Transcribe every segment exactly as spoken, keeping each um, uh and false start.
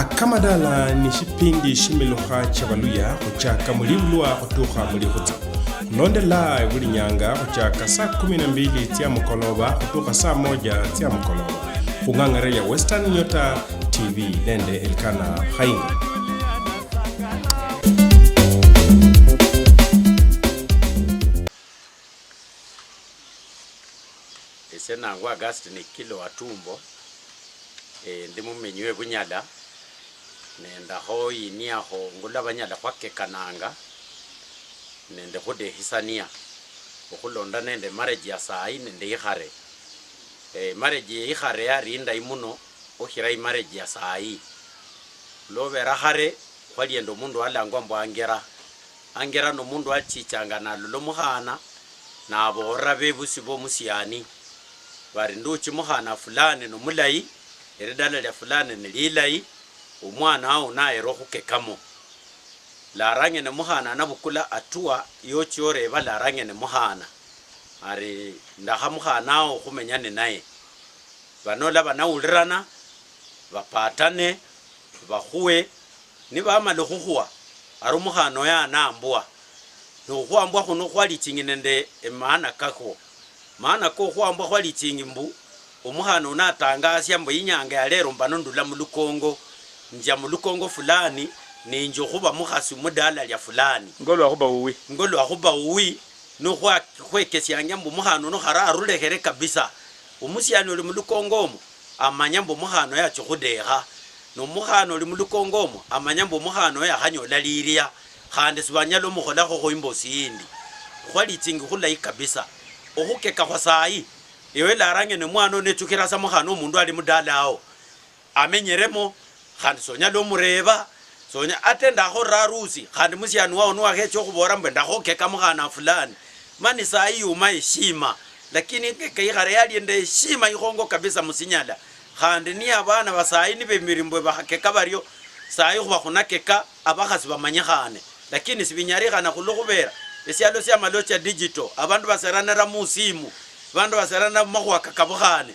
Kamadala ni shipindi shimilukha cha Baluya khuchaka mulibulwa khutukha mulikhutsa. Khulonde live buli nyanga khuchaka saa kumi na mbili tsia mukoloba khutukha saa moja tsia mukoloba. Khung'ang'are ya Western Nyota T V nende Elkana Khainga. Ese nangwa Augustine Kilo Watumbo, eh, ndi mumenyi we Bunyala, nendakho yiniakho ngula Banyala khwakekananga nende khudekhisania okhulonda nende marriage ya sayi nende ikhare. Eh, marriage ye ikhare yali indayi muno okhira imarriage ya sayi. Lobera khare khwali nende omundu walangwa mbu Angera. Angera nomundu wachichanga nalola omukhana, naboolera bebusi bomusiani bari, "Nduchi mukhana fulani nomulayi, eridala lia fulani nililayi, omwana awo nayera okhukekamo." Larang'ene mukhana nabukula atua yochia oreba larang'ene mukhana ari, "Ndakha mukhana awo khumenya ninaye." Banola banawulirana, bapatane, bakhuwe, nibamala okhukhwa, ari omukhana oyo anambwa. Nokhwambwa khuno khwalichingi nende emaana kakwo. Maana kokhwambwa khwalichingi mbu, omukhana uno atangasia mbu, "Inyanga ya lero mbano ndula mulukongo, nja mulukongo fulani, ninja okhuba mukhasi mudala lia fulani." Ngolwa khuba uwi. Ngolwa khuba uwi, nokhwa-, khwekesianga mbu omukhana uno khare arulekhere kabisa. Omusiani oli mulukongo omo, amanya mbu omukhana oyo achikhudekha. Nomukhana oli mulukongo omo, amanya mbu omukhana oyo yakhanyola liria, khandi sibanyala omukholakho imbosi yindi. Khwalitsingi khulayi kabisa. Okhukeka khwa sayi, ewe larang'ene mwana onechukhira sa mukhana omundu ali mudala ao. Amenyeremo, khandi sonyala omureba, sonya-, ata ndakholera arusi, khandi musiani wao niwakhecha okhubola mbu ndakhokeka mukhana fulani. Mani sayi yuma heshima, lakini ingeka ikhale yali nende heshima ikhongo kabisa musinyala. Khandi ni abana ba sayi nibemiri mbu bakhakeka bario, sayi khuba khunakeka, abakhasi bamanyikhane. Lakini sibinyalikhana khulwo khubera esialo siamala ochia digital, abandu baseranira musimu, abandu baseranira mumakhuwa kakabukhane.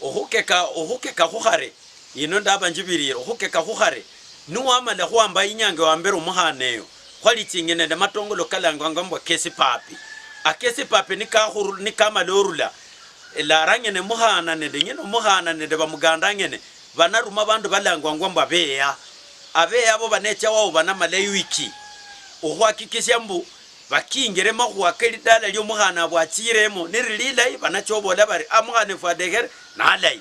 Okhukeka, okhukeka khukhare, yino ndaba njibirire, okhukeka khukhare, niwamala khwamba inyanga wambere omukhana eyo, khwalichingi nende matongolo kalangwanga mbu akesipapi. Akesipapi nikakhuru-, nikamala orula, elarang'ene mukhana nende ng'ene omukhana nende bamugandang'ene, banaruma abandu balangwangwa mbu abeya. Abeya abo banecha wao banamala iwiki, okhwakikisia mbu, bakingire makhuwa kelidala liomukhana abwe achiremo, niri lilayi, banacha obola bari, "Ah, mukhana efwe adekhere, nalayi."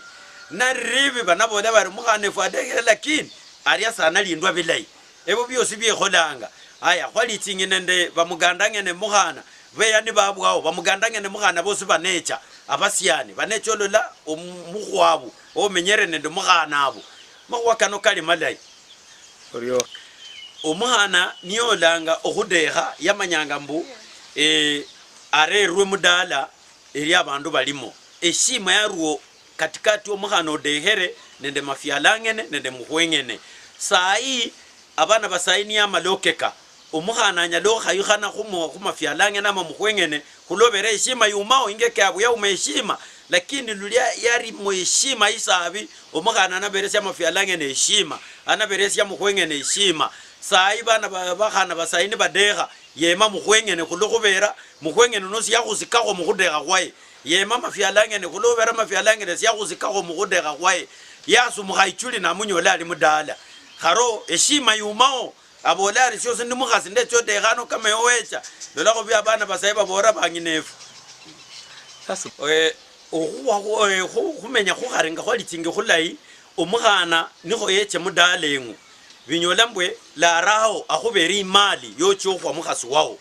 Nari ribi, banabola bari, "Mukhana efwe adekhere, lakini aria sanalindwa bilayi." Ebyo biosi biekholanga. Aya, khwalichingi nende bamugandang'ene mukhana, beya nibabwao, bamugandang'ene mukhana bosi banecha, abasiani, banecha olola omu-, mukhwabu, omenyere nende mukhana abu. Makhuwa kano kali malayi. Orio. Omukhana niyolanga okhudekha, yamanyanga mbu, eh, arerwe mudala eria abandu balimo. Eshima yaruo katikati omukhana odekhere nende mafialang'ene nende mukhweng'ene. Sayi, abana ba sayi niyamala okeka, omukhana anyala okhayukhana khumo-, khumafialang'ene ama mukhweng'ene, khulobera eshima yumao, ingeke yabwe yauma eshima, lakini lulia yari mu eshima isabi, omukhana anaberesia mafialang'ene eshima, anaberesia mukhweng'ene eshima. Sayi bana ba-, bakhana ba sayi nibadekha, yema mukhweng'ene khulwo khubera mukhweng'ene uno siyakhusikakho mukhudekha khwaye. Yema mafialang'ene khulwo khubera mafialang'ene siyakhusikakho mukhudekha khwaye. Yasumukha ichuli namunyola ali mudala. Kharo eshima yumao. Abola ari, "Siosi ndi mukhasi ndecha odekha ano kama ewe wecha. Lolakho bia abana basaye babola bang'inefu." Sasa, eh, okhuwa khu-, eh, khu-, khumenya khukhare nga khwalichingi khulayi, omukhana nikho yeche mudala eng'u, binyola mbwe larao akhubere imali yocha okhwa mukhasi wao,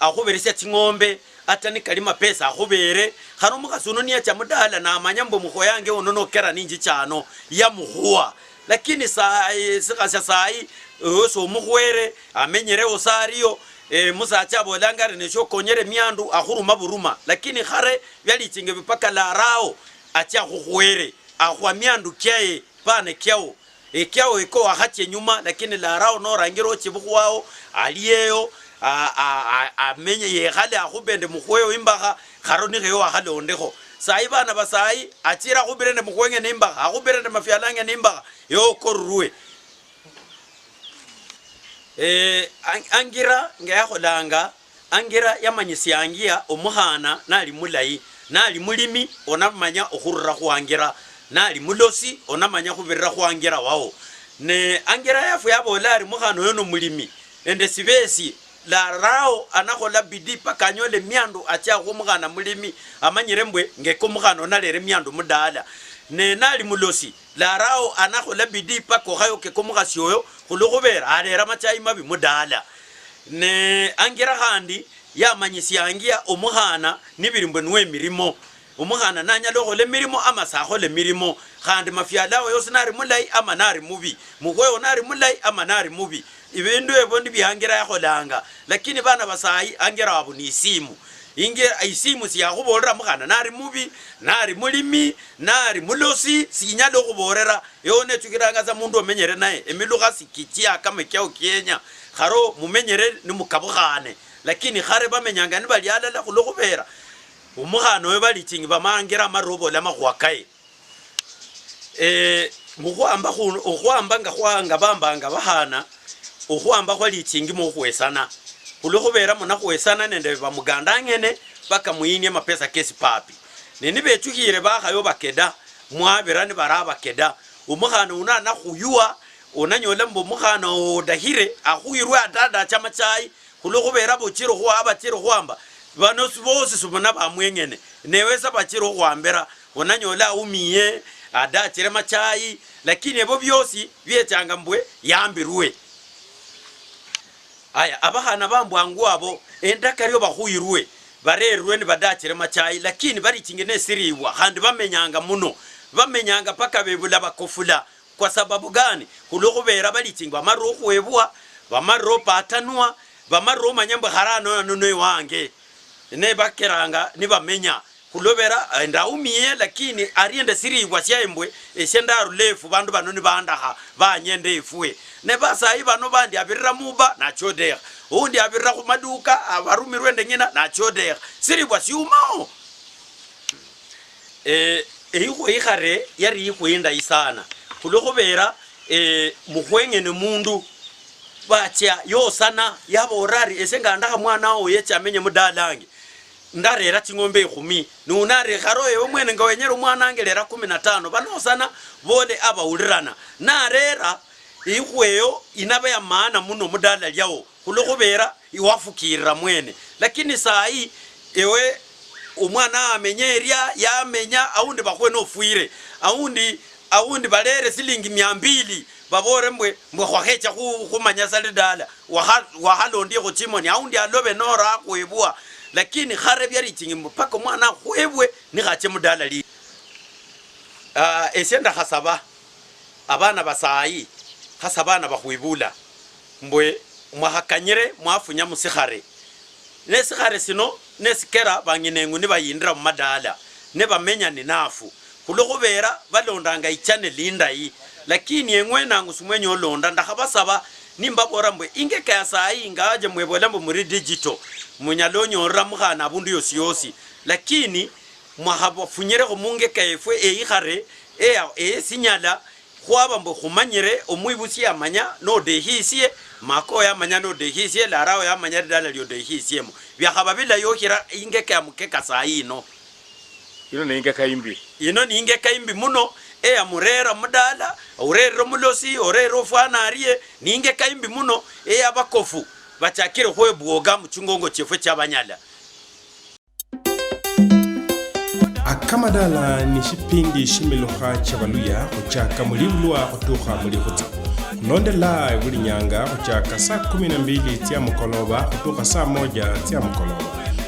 akhuberesia ching'ombe, ata nikali mapesa akhubere. Khane omukhasi uno niyacha mudala namanya mbwe mukhoyange uno nokera ninjicha ano, yamukhuwa. Lakini sa-, eh, sikhasia sayi, ewe somukhwere, amenyerewo sario, eh, musacha abolanga ari neshokonyere miandu, akhuruma buruma. Lakini khare bialichinga bipaka larao, achia khukhwere, akhwa miandu kiaye, pane kiao. Ekiao eko wakhachia enyuma, lakini larao norangire ochibukhwao, alieyo, a-, a-, a-, amenye yekhale akhube nende mukhweo imbakha, kharo nikheyo wakhalondekho. Sayi bana ba sayi, achire akhubire nende mukhweng'e nimbakha, akhubire nende mafialang'e nimbakha, ewe okorurwe. Eh, ang-, angira nga yakholanga, angira yamanyisiangia omukhana nali mulayi, nali mulimi, onamanya okhurura khwangira, nali mulosi, onamanya khubirira khwangira wao. Ne angira yafwe yabola ari mukhana oyo nomulimi, nende sibesi, larao anakhola bidii paka anyole miandu achia khumukhana mulimi, amanyire mbwe ngeko omukhana onalere miandu mudala. Ne nali mulosi, larao anakhola bidii paka okhayokeka omukhasi oyo, khulwokhubera alera machayi mabi mudala. Ne angira khandi yamanyisiangia omukhana nibiri mbwe niwe emirimo. Omukhana nanyala okhola emirimo ama sakhole emirimo. Khandi mafyalo ao yosi nari mulayi ama nari mubi. Mukhwewo nari mulayi ama nari mubi. Ibindu ebyo nibyo angira yakholanga. Lakini bana basayi angira wabu ni isimu. Inge isimu siyakhubolera mukhana nari mubi, nari mulimi, nari mulosi, sinyala okhubolera. Ewe nechukhiranga sa mundu omenyere naye, emilukha sikichia kama ekiao kienya, kharo mumenyere nimukabukhane. Lakini khare bamenyanga nibali alala khulwokhubera omukhana oyo balichingi bamangira amarwa obola amakhuwa kaye. Eh, mukhwamba khu-, okhwamba nga khwa-, nga bambanga bakhana, okhwamba khwalichingi mukhwesana. Khulwokhubera munakhwesana nende bamuganda ang'ene, paka muyinie amapesa kesipapi. Ne nibechukhire bakhayo bakeda, mwabira nibara abakeda. Omukhana uno anakhuyua, onanyola mbu omukhana odahire, akhuyirwe ata adacha amachayi, khulwokhubera bochire okhwa-, abachire okhwamba. Bano si-, bosi sibona bamweng'ene. Newe sa bachire okhwambira, onanyola aumiye, adachire amachayi, lakini ebyo biosi biechanga mbwe yambirwe. Aya, abakhana bambwangu abo, endakario bakhuyirwe, barerwe nibadachire machayi, lakini balichingi nesiribwa, khandi bamenyanga muno. Bamenyanga paka bebula bakofula. Kwa sababu gani? Khulwokhubera balichingi bamarire okhwebwa, bamarire opatanwa, bamarire omanya mbu khare ano ano newange. Ne bakeranga nibamenya. Khulobera, eh, ndaumiye, lakini arie nde siribwa siaye mbwe, esie ndarula efu, bandu bano nibandakha, banyenda efwe. Ne basayi bano bandi abirira muba, nachodekha. Oundi abirira khumaduka, abarumirwe nde ng'ina, nachodekha. Siribwa siumao. Eh, eyikhwe ikhare yari ikhwe indayi sana. Khulwokhubera, eh, mukhweng'ene mundu, bachia yosana, yabola ari, "Ese ngandakha mwana wowo yeche amenye mudalange." Ndarera ching'ombe ekhumi. Nunare kharo ewe mwene nga wenyere omwana ange rera kumi na tano. Banosana bole abawulirana. Narera ikhweyo inaba ya maana muno mudala liao, khulwokhubera iwafukirira mwene. Lakini sayi ewe omwana amenye eria, yamenya, aundi bakhwe nofwire, aundi, aundi barere silingi mia mbili, babore mbwe, mbwe khwakhecha khu-, khumanya sa lidala. Wakha-, wakhalondiekho chimoni, aundi alobe nora akhwebwa, lakini khare biarichingi mbu paka omwana akhwebwe nikhache mudala li. Ah, esie ndakhasaba abana basayi, khasa abana bakhwibula, mbwe mwakhakanyire mwafunya musikhare. Nesikhare sino nesikera bang'ineng'u nibayindira mumadala, nibamenya ninafu. Khulwokhubera balondanga ichaneli indayi, lakini eng'we nangu simwenya olonda. Ndakhabasaba nimbabora mbwe ingeka ya sayi, ingawaje mwebola mbu muri digital, munyala onyorera mukhana abundu yosi yosi, lakini mwakhabafunyirekho mungeka yefwe eyikhare, eya, eyesinyala, khwaba mbu khumanyire omwibusi yamanya nodekhisie, mako yamanya nodekhisie, larao yamanya lidala liodekhiisiemo. Biakhaba bilayi okhira ingeka ya mukeka sayi ino. Ino ni ingeka imbi. Ino ni ingeka imbi muno, eya murera mudala, orerere omulosi, orerere ofwana arie, ni ingeka imbi muno, eya bakofu, bachakire khwebwoga muchingongo chiefwe chiabanyala. Akamadala ni shipindi shimilukha cha Baluya khuchaka mulibulwa khutukha mulikhutsa. Khulonde live buli nyanga khuchaka saa kumi na mbili tsia mukoloba khutukha saa moja tsia mukoloba.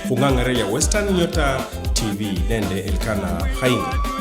Khung'ang'ara ya Western Nyota T V nende Elkana Khainga.